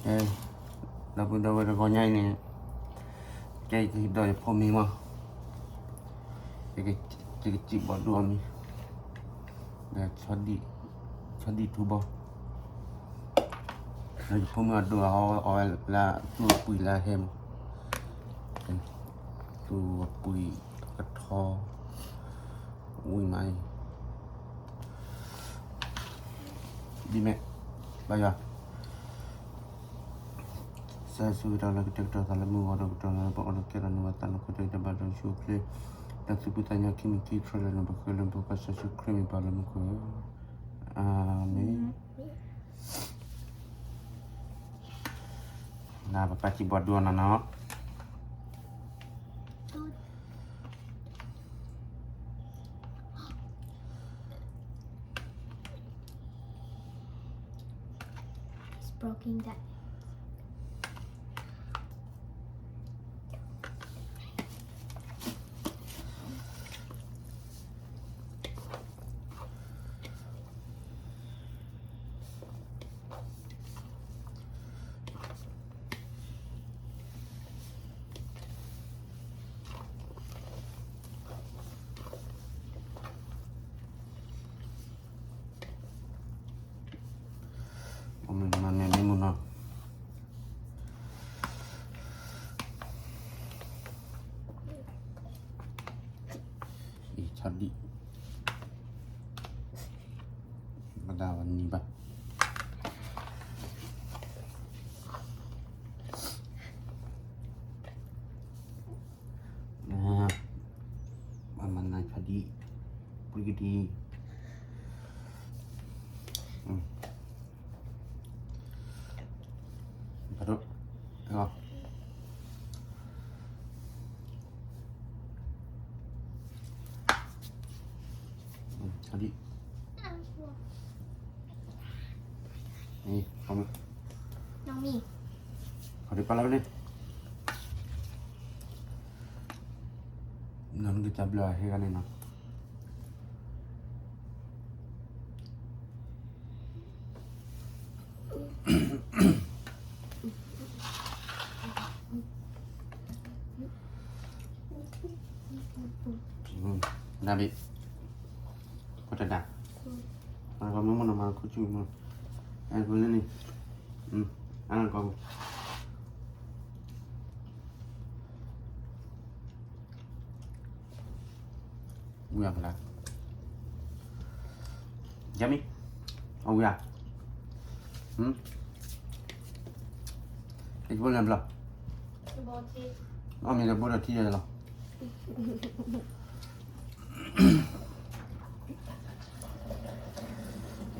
ကဲ, ဒီပုၢ်ဒီဝဲၢ်တဂီၤညါအံၤန့ၣ်, ကဲယကဟ့ၣ်ဒီးယဖိမံၤမး, ယကစံးဘီၣ်ဒိၣ်အမံၤ, ဒီး ဆီဒံၣ်ထူဘီ, ဒီးယဖိမုၣ်အဒိၣ်အီၤဝဲလၢသူၣ်အပှံၤလၢအဟဲမး, သူၣ်အပှံၤကထီ, ဝံၤမးအံၤ ဒ်မ့ၢ် ဘၣ်ယွၤ, ကစၢ်ယ့ၣ်ၡူးခရံာ်တၢ်လၢကတဲာ်ကတီၤသးလၢမုၢ်ဂီၤဒီးကတီၢ်လၢပှၤအီၤဒီးကဲထီၣ်နုာ်ဘၣ်သးလၢခိၣ်တၢ်တဘၣ်ဒီးယ့ၣ်ၡူးခရံာ်, တၢ်သူၣ်ဖှံသးညီခံမံၤခံဆၢလၢနပဃဲလၢနဖိခွါကစၢ်ယ့ၣ်ၡူးခရံာ်မံၤပၢ်လၢမူခိၣ်, အၤမ့ၣ်. နပပၢ်စံးဘီၣ်ဒိၣ်အီၤနီၤနီၤ. It's broken that. မ့ၢ်မၤန့ၢ်မ့ၢ်မုၢ်နီၤ, အံၤ ဆီဒံၣ်, ဘၣ်ဒၣ်ဝဲနံၤဘၣ် မၤမၤနၤဆီဒံၣ်, ပှံကဒံ, ဖးဒိၣ်, ဆီဒံၣ်, ဖးဒိၣ်ပာ်လီၤန့ၣ်, နီၢ်နကတၢ်ဘျၢဟဲဂၤန့ၣ်နီၤ နဘ့ၣ်, ကတဒၣ်, မ့ၢ်မ့ၢ်နမၤခူၣ်ဆူၣ်မ့ၢ်, အဲၣ်လၢန့ၣ်, အကီၢ် ဝံၤအဖျါ, ယမံ, အဝံၤဧါ, ဟ့ၣ်ဘိလၢဘျီ, အမ့ၢ်တဘိဒီးထံလီၤ,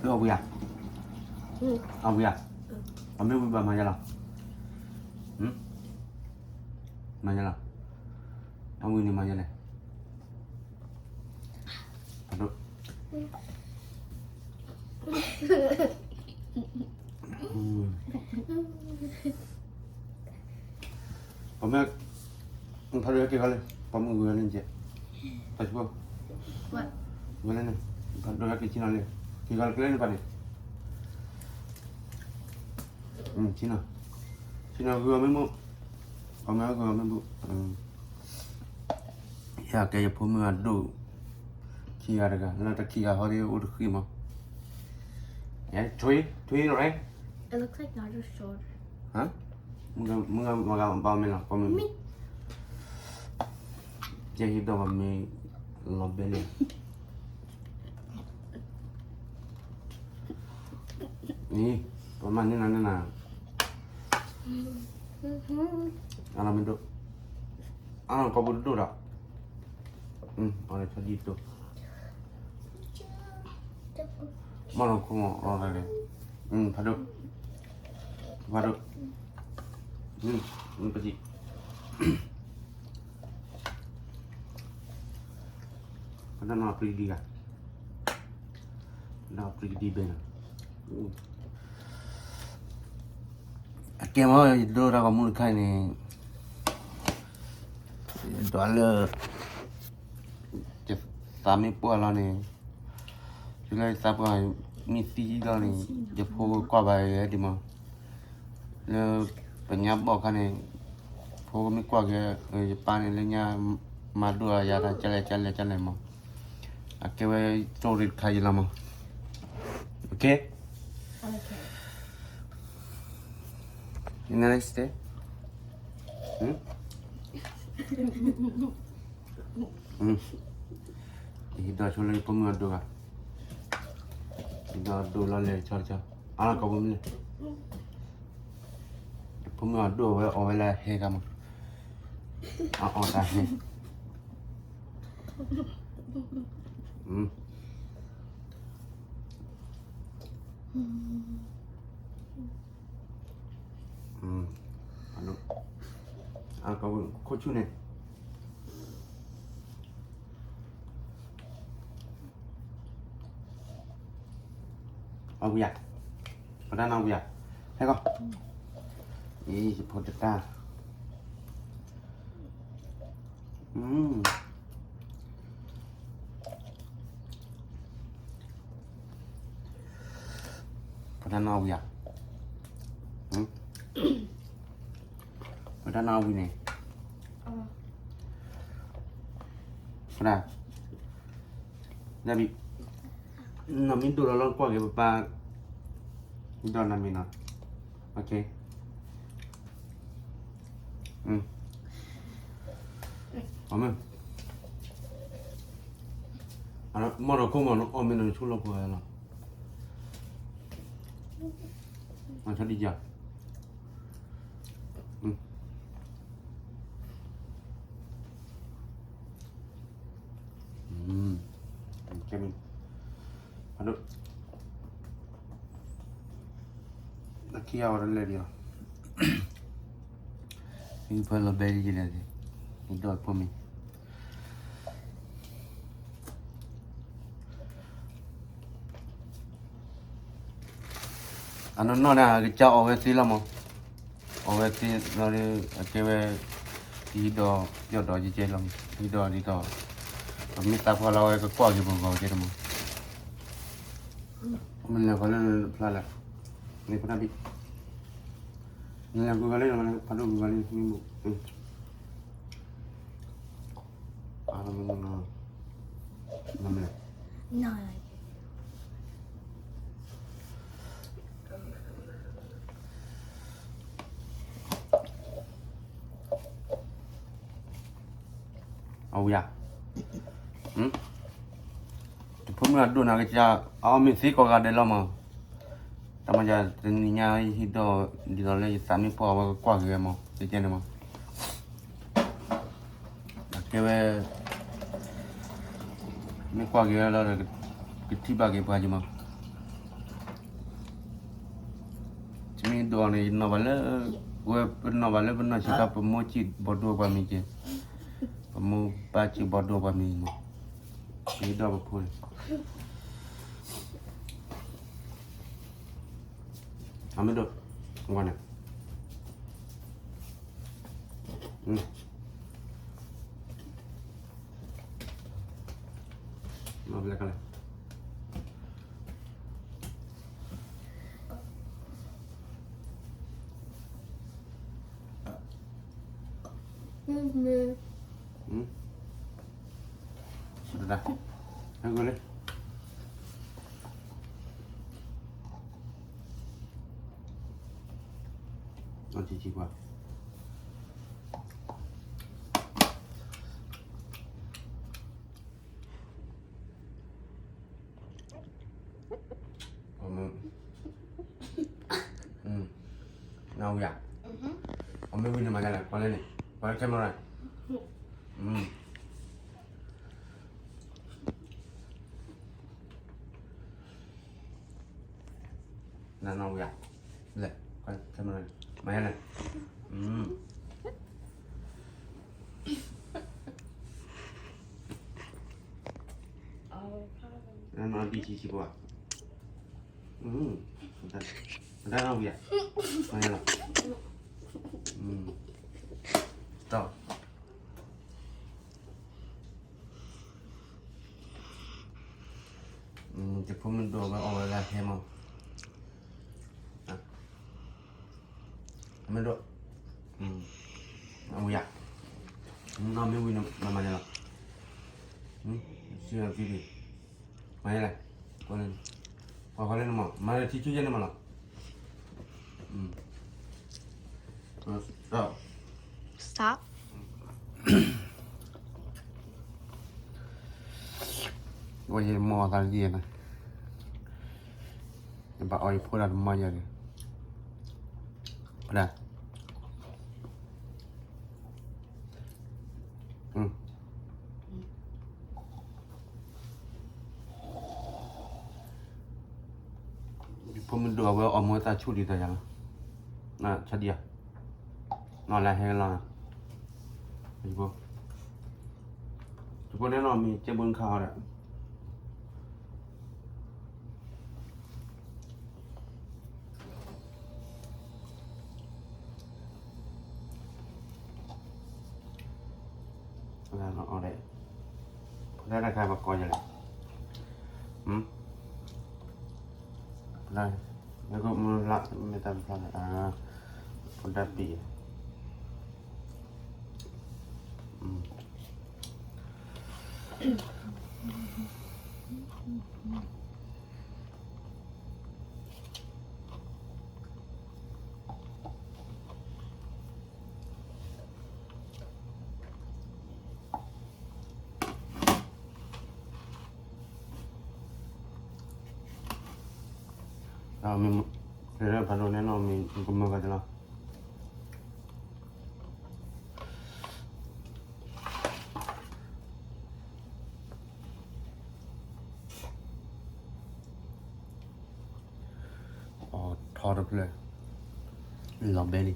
အဝံၤဧါ, အဝံၤဧါ, အမ့ၢ်ဝံၤဘၣ်မၤယဲလီၤ, မၤယဲလီၤ, အဝံၤန့ၣ်မၤယဲလဲၣ် အဒိၣ်, ပမ့ၢ်, ဖးဒိၣ်ဟဲက့ၤခီလၢ, ပမ့ၢ်ဂုာ်ဝဲလၢကဲ, ပှၤ, ဂုာ်လၢန့ၣ်, ဖးဒိၣ်ဟဲက့ၤဆ့ၣ်နီၤလၢ, က့ၤခီလၢကျဲန့ၣ်ပှၤန့ၣ်, ဆ့ၣ်နီၤ, ဆ့ၣ်နီၤဂုာ်အီၤမ့ၢ်မူ, ပမ့ၢ်ဂုာ်အီၤမ့ၢ်မူ ယကဲယဖိမုၣ်အဒိၣ်, ခံဂၤတဂၤ, လၢတခံဂၤဟီဒ်အိၣ်တဃံမး, ထွံ, ထွံ, right, မုၢ်ဂၤမၤဂၤဘၣ်မ့ၢ်လီၤ, ပမ့ၢ်, ယဟ့ၣ်ဒီးပမ့ၢ်လီၤဘဲလံ, အံၤ, ပမၤန့ၢ်နၤန့ၢ်နၤ, အလီၤမ့ၢ်ဒိၣ်, အလီၤကီၢ်ပူၤတဒိၣ်ဒီး, အလီၤဆီဒံၣ်ဒိၣ်, မ့ၢ်လီၤခိၣ်မီၤအီၤတၢ်လဲၣ်, ဖးဒိၣ်, ဖးဒိၣ်, ပစံး ပနီၢ်ပျံၤဒံးဂၤ, နီၢ်ပျံၤဒံးဘဲနီၤ, အကဲမ့ၢ်ယဒိတၢ်ဂီၤမူတခါအံၤန့ၣ်, ဒွးလၢ, ယသးမ့ၢ်ပှၢ်လီၤန့ၣ်, ယလၢယသးပှၢ်, မ့ၢ်သံလီၤန့ၣ် ယဖိကကွၢ်ဘၣ်ယဲဒံးမး, လၢပညါဘီၣ်ခါန့ၣ် ဖိကမ့ၢ်ကွၢ်က့ၤ ယပၢ်န့ၣ်လၢညါမၤဒိၣ်အယၤတၢ်ကလဲၣ်ကလဲၣ်ကလဲၣ်မး, အကဲဝဲ story တခါယံၤလီၤမး, okay. Next day. ယဟံးဒီးဆိလၢယဖိမုၣ်အဒိၣ်ဂၤ, ဟံးဒီးဒိၣ်လီၤလဲၤတဆီတဆီ, အါလီၤကိးပူၤမ့ၢ်လဲၣ်, ယဖိမုၣ်အဒိၣ်ဝဲအီၣ်ဝဲလၢဟဲဂၤမး, အအီၣ်တၢ်ဟဲ, အါလီၤကိးပူၤခိၣ်ဆူၣ်န့ၣ် အဝံၤဧါ, ပတၢ်နီၣ်ဝံၤဧါ, ဟဲကီး, အံၤ ယဖိတတၢ်, ပတၢ်နီၣ်ဝံၤဧါ, ပတၢ်နီၣ်ဝံၤန့ၣ်, ပတၢ် နီၢ်မ့ၢ် နီၢ်မ့ၢ်ဒိၣ်လီၤလီၤကွၢ်က့ၤပပၢ်, ဒီးနီၢ်မ့ၢ်နီၤ, အမ့ၢ်, မီၢ်ဒီးခိၣ်မီၢ်နအီၣ်မ့ၢ်နီၤ နဆိလီၤပှၤလီၤ, အဆၢဒံးယၤ ကဲမံၤ, ဖးဒိၣ်, အခံဂၤဝဲတလဲၤဒံးအီၤ, ဟံၣ်ဖၢလီၤဘဲဒ်လဲၣ်, ဟံၣ်ဒီးဖိမံၤ အနီၢ်နီၢ်န့ၣ် အကစၢ်အီၣ်ဝဲသ့လီၤမး, အီၣ်ဝဲသ့လီၤဒီး အကဲဝဲ ဟံၣ်ဒီးပျီၢ်ဒီးကဲကဲလီၤ, ဟံၣ်ဒီးဒ်သိး ပမ့ၢ်သးပှၢ်လီၤဝဲကကွၢ်က့ၤပဂီၤကဲတမး, မ့ၢ်လဲၤဃီလၢဖျါလဲၣ်, န့ၣ်ဖတၢ်ဘံၣ်, နလဲၤဂုၤဂၤလံ, ဖးဒိၣ်ဂုၤဂၤလံ, မ့ၢ်ဘိၣ် အါလီၤမ့ၢ်မ့ၢ်နီၤ, နမ့ၢ်လဲၤ, အဝံၤဧါ, တဖိမုၣ်အဒိၣ်န့ၣ်ကစၢ် အအီၣ်မ့ၢ်သ့ကိးဂၤဒဲးလီၤမး, တၢ်မၤစၢ်တနံၤညါဟံၣ်ဒီး ဒ်သိးလၢယသးမ့ၢ်ပှၢ်အဝဲကကွၢ်က့ၤဝဲမး, ကဲန့ၣ်မး အကဲဝဲ မ့ၢ်ကွၢ်က့ၤဝဲလီၤဒီး ကထံၣ်ဘၣ်က့ၤပှၤက့ၤမး, တမ့ၢ်ဒိးန့ၣ် ယနီၢ်ဘၣ်လၢ ဝဲပနီၢ်ဘၣ်လၢပနီၢ်ဆံးခါ ပမိၢ်စံးဘီဒိပှၤမံၤက့ၤ, ပမိၢ်ပၢ်စံးဘီဒိပှၤမံၤမး, ယဒီးပဖိန့ၣ် အမ့ၢ်ဒိး, ဝါန့ၣ်, မ့ၢ်ဘျဲၣ်ကလဲၣ်, တဒၣ်, ဟဲဂိၢ်လံ, အီၣ်ကံကံကွၢ် နဝံၤဧါ, အမ့ၢ်ဝံၤန့ၣ်မၤဒ်လဲၣ် ကွၢ်လၢန့ၣ် ကွၢ်လၢ camera, နနဝံၤဧါ, လဲၣ် ကွၢ်လၢ camera, မၤဒ်လဲၣ်, နနဒံဆံးဆံးပှၤ တၢ်နဝံၤဧါ, မၤလီၤ, တီၢ်, ယ ဖိမုၣ်ဒိၣ်ဝဲအီၣ်ဝဲဒၣ်ဟဲမး, အမ့ၢ်ဒိၣ်, အဝံၤယၤ, နီၢ်မ့ၢ်ဝံၤနမၤမၤန့ၣ်လီၤ, စံၣ်လီၤကံဒံး, မၤန့ၣ်လဲၣ်, ပှၤဃီလၢနမၤ, မၤလၢထံဆူယဲၢ်န့ၣ်မးလီၤ, stop. ဝဲယမီၢ်သးလံနီၤ, ယဘၣ်အီၣ်ယဖိဒၣ်တမီၢ်ယၤန့ၣ်, ဖဒၣ်, ယဖိမုၣ်ဒိၣ်အဝဲအီၣ်မူသးဆူၣ်ဒ်သိးယၤလီၤ, ဆါဒံဧါ, နီၢ်လၢဟဲလီၤ, ယဖိ, ယဖိန့ၣ်နီၢ်မ့ၢ်ကဲဘိနခါအီၤဒီး အီၣ်ဒၣ်, ဖိဒၣ်တၢ်ခါပကိးယလဲၣ်, ဖိဒၣ်, လၢကမုၢ်လၢ်မ့ၢ်တၢ်ဖျါန့ၣ်, ဖိဒၣ်ပံၤ မ့ၢ်, ဖးဒိၣ်န့ၣ်နီၢ်မ့ၢ် ကမၢကၤတလီၤ အီၣ်ထီတဖျၢၣ်, လီၤဘဲလံ,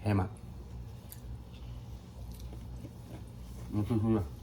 ဟဲမး, ဆူၣ်ဆူၣ်လီၤ.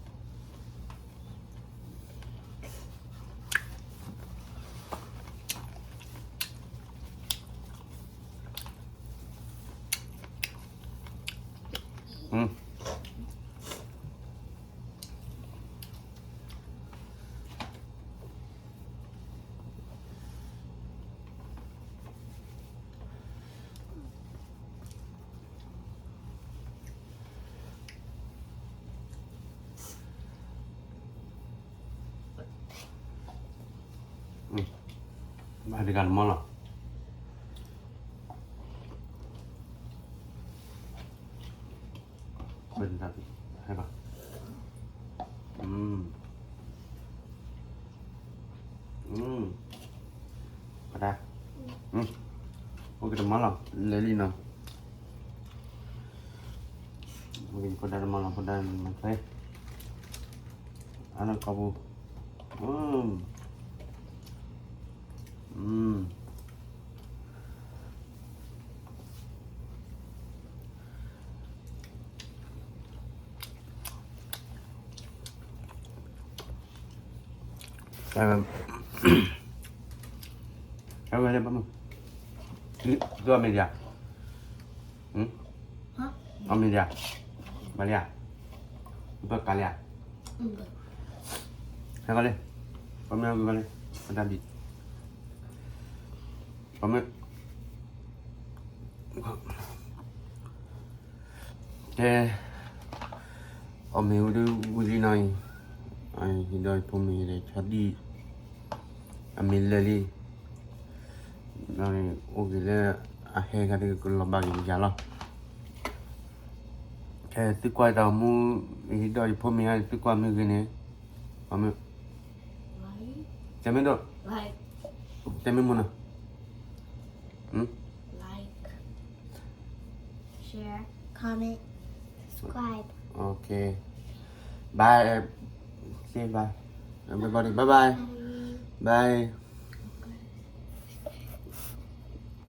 ဘၣ်တဂၤတမီၢ်လီၤ. ဟဲဘၣ်, ပဒၣ်, အိၣ်က့ၤတမီၢ်လီၤ, လဲၤလံနီၤ, အိၣ်က့ၤဖိဒၣ်တမီၢ်လီၤ, ဖိဒၣ်မၤထွဲ, အါလၢကီၢ်ပူၤ, အဝဲလဲၤဘၣ်မုၢ်, သူအီၣ်မ့ၤဒံးဧါ, အီၣ်မ့ၤဒံးဧါ, မၤလံဧါ, ဘၣ်ကးလံဧါ, ဟဲကီးလံ, ပမ့ၢ်ကီးလံ, ပတၢ်ဘံၣ်, ပမ့ၢ် ကဲ, အီၣ်မ့ၤဝံၤဒုးဝံၤလံနီၤအံၤ, ဟံးဒီးဖိမ့ၤဒီးဆီဒံၣ်, အမ့ၤလၢာ်လံ, အိၣ်က့ၤလၢအဟဲခါဒုးကလီၤဘၣ်က့ၤယၤလီၤ. ကဲ သုကွၢ်တၢ်အိၣ်မူ, ဟံးဒီးယဖိမ့ၤဟါ သုကွၢ်မ့ၢ်ဂ့ၤန့ၣ်, အမ့ၢ်, တဲမ့ၢ်ဒိၣ်, တဲမ့ၢ်မုၢ်နီၤ, Like, share, comment, subscribe. Okay. Bye. Say bye. Everybody, bye bye. Bye. Bye.